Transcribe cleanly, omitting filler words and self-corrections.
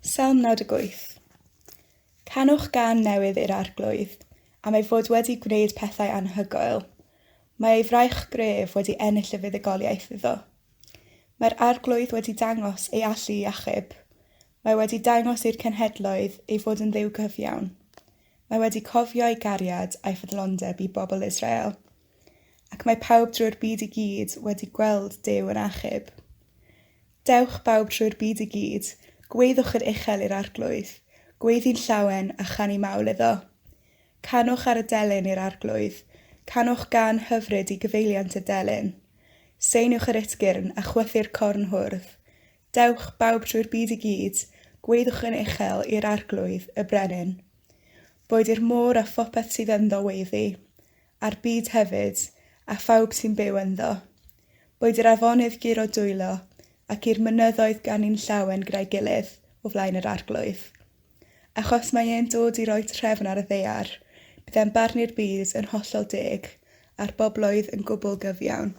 Salm 98. Canwch gân newydd i'r Arglwydd, am ei fod wedi gwneud pethau anhygoel. Mae ei fraich gref wedi ennill y fuddugoliaeth iddo. Mae'r Arglwydd wedi dangos ei allu i achub. Mae wedi dangos i'r cenhedloedd ei fod yn Dduw cyfiawn. Mae wedi cofio ei gariad a'i ffyddlondeb i bobl Israel. Ac mae pawb drwy'r byd i gyd wedi gweld Duw yn achub. Dewch bawb trwy'r byd i gyd, gweddwch yn uchel i'r Arglwydd, gweiddi'n llawen a chanu mawl iddo. Canwch ar y delyn i'r Arglwydd, canwch gân hyfryd i gyfeiliant y delyn. Seiniwch yr utgyrn a chwythu'r corn hwrdd. Dewch bawb trwy'r byd i gyd, gweddwch yn uchel i'r Arglwydd, y Brenin. Boed i'r môr a phopeth sydd ynddo weiddi, a'r byd hefyd, a phawb sy'n byw ynddo. Boed i'r afonydd guro dwylo, ac i'r mynyddoedd ganu'n llawen gyda'i gilydd o flaen yr Arglwydd. Achos mae e'n dod i roi trefn ar y ddaear, bydd e'n barnu'r byd yn hollol deg, a'r bobloedd yn gwbl gyfiawn.